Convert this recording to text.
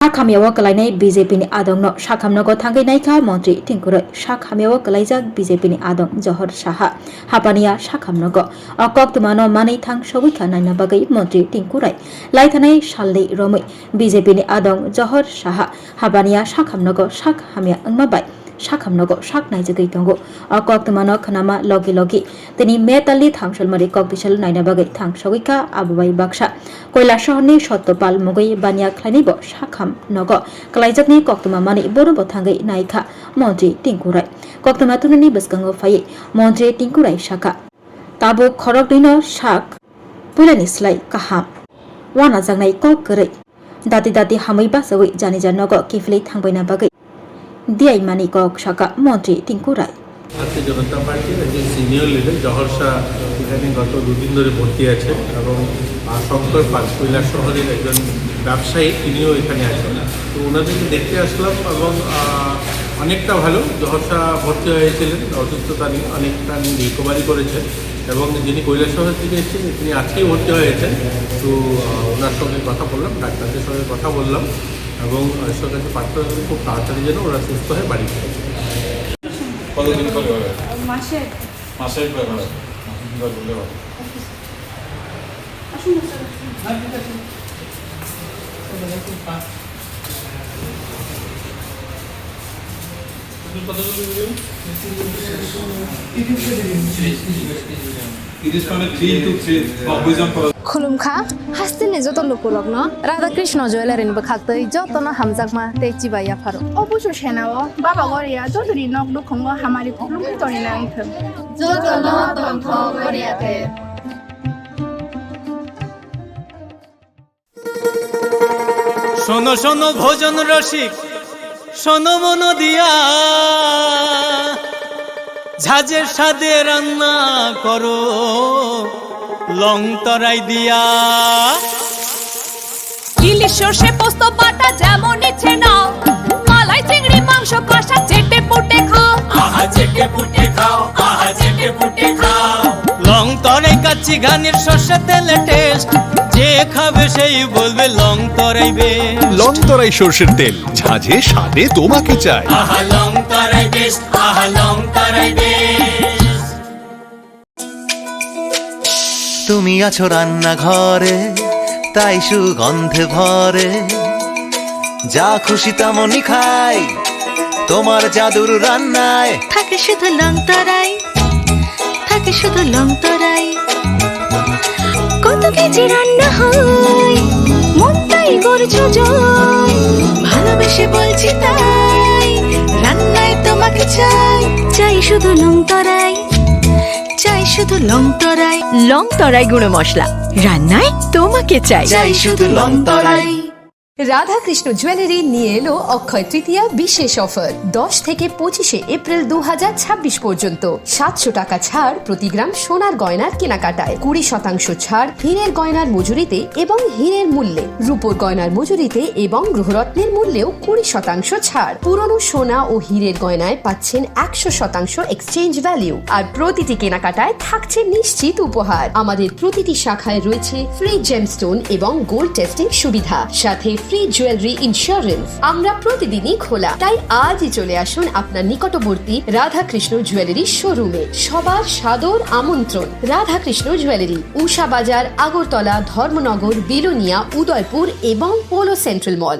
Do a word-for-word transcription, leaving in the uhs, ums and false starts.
Sak hamyao kwlainai B J P ni adongno sak hamnogo thangwi naikha Montri Tinku Roy. Sak hamyao kwlaijak B J P ni adong Johor Saha, Hapania sak hamnogo. O koktwmano manwi thang sogwi kha naina bagwi Montri Tinku Roy. Laithanai salni romwi B J P ni adong Johor Saha, Hapania sak hamnogo sak hamya wngma bai sak hamnogo sak naijagwi tongo. O koktwmano khwnama logi logi tini metalni thamsolmari kokbisalo naina bagwi thang sogwi kha abo bai baksa. Koilasohorni Sottopal mugwi baniya khlainaibo sak hamnogo kwlaijakni koktwma manwi bonobo thangwi naikha Montri Tinku Roy. Koktwma tunani bwskango phaiwi Montri Tinku Roy sakha, tabuk khoroknwino sak puilani slai kaham. Wanajaknai kok kwrwi. Dati dati hamwi bachawi janija nogo kiphilwi thangbaina bagwi diaimani kok sakha Montri Tinku Roy. ভারতীয় জনতা পার্টির একজন senior leader জহর শাহ এখানে গত দুদিন ধরে ভর্তি আছেন এবং, আহ, শঙ্কর পাল কৈলাসহরের একজন ব্যবসায়ী, তিনিও এখানে আছেন। তো ওনাদেরকে দেখতে আসলাম এবং, আহ, অনেকটা ভালো। জহর শাহ ভর্তি হয়েছিলেন, অসুস্থতা নিয়ে অনেকটা রিকভারি করেছেন এবং যিনি কৈলাসহর থেকে এসেছেন, তিনি আজকেই ভর্তি হয়েছেন। তো, আহ, ওনার সঙ্গে কথা বললাম, ডাক্তারদের সঙ্গে কথা বললাম এবং ঈশ্বরের কাছে প্রার্থনা করি খুব তাড়াতাড়ি যেন ওরা সুস্থ হয়ে বাড়ি ফিরে। কতদিন করে হয়? মাসে একবার। মাসে একবার হয়? দুবার করলে হয়? আসুন না, sir. Khulumkha, hasteni joto lukurokno Radha Krishna Jewellery ni bwkhaktwi jotono hamjakma tei chibai yapharo. Obuso senao, Baba Goria, jotoni nok nukhungo hamari khulumwi tongwi nang thung. Jotono tongthok Goria te. শোনো শোনো ভোজন রসিক, শোনো মন দিয়া, ঝাঁঝে স্বাদে রান্না করো লং তরাই দিয়া। ইলিশ সর্ষে পোস্ত বাটা যেমন ইচ্ছে নাও, মালাই চিংড়ি মাংস কষা চেটে পুটে খাও। আহা চেটে পুটে খাও, আহা চেটে পুটে খাও। লং তরাই কাচ্চি ঘানির সর্ষে তেলে টেস্ট, যে খাবে সেই বলবে লং তরাই বেস্ট। লং তরাই সর্ষের তেল, ঝাঁঝে স্বাদে তোমাকে চাই। আহা লং তরাই বেস্ট, আহা লং তরাই বেস্ট। তুমি আছো রান্নাঘরে, তাই সুগন্ধে ভরে। যা খুশি তেমনই খাই, তোমার জাদুর রান্নায়। থাকে শুধু লং তরাই, থাকে শুধু লং তরাই। কত কেজি রান্না হয়, মনটাই করছো জয়। ভালোবেসে বলছি তাই, রান্নায় তোমাকে চাই, চাই শুধু লং তরাই। চাই শুধু লং তরাই। লং তরাই গুঁড়ো মশলা, রান্নায় তোমাকে চাই। চাই শুধু লং তরাই। রাধাকৃষ্ণ জুয়েলারি নিয়ে এলো অক্ষয় তৃতীয়া বিশেষ অফার। দশ থেকে পঁচিশে এপ্রিল দু হাজার ছাব্বিশ পর্যন্ত সাতশো টাকা ছাড় প্রতি গ্রাম সোনার গয়নার কেনাকাটায়, কুড়ি শতাংশ ছাড় হীরের গয়নার মজুরিতে এবং হীরের মূল্যে, রূপোর গয়নার মজুরিতে এবং গৃহরত্নের মূল্যেও কুড়ি শতাংশ ছাড়। পুরনো সোনা ও হীরের গয়নায় পাচ্ছেন একশো শতাংশ এক্সচেঞ্জ ভ্যালু, আর প্রতিটি কেনাকাটায় থাকছে নিশ্চিত উপহার। আমাদের প্রতিটি শাখায় রয়েছে ফ্রি জেমস্টোন এবং গোল্ড টেস্টিং সুবিধা, সাথে ফ্রি জুয়েলারি ইন্স্যুরেন্স। আমরা প্রতিদিনই খোলা, তাই আজই চলে আসুন আপনার নিকটবর্তী রাধাকৃষ্ণ জুয়েলারি শোরুমে। সবার সাদর আমন্ত্রণ। রাধাকৃষ্ণ জুয়েলারি, উষা বাজার, আগরতলা, ধর্মনগর, বিলোনিয়া, উদয়পুর এবং পোলো সেন্ট্রাল মল।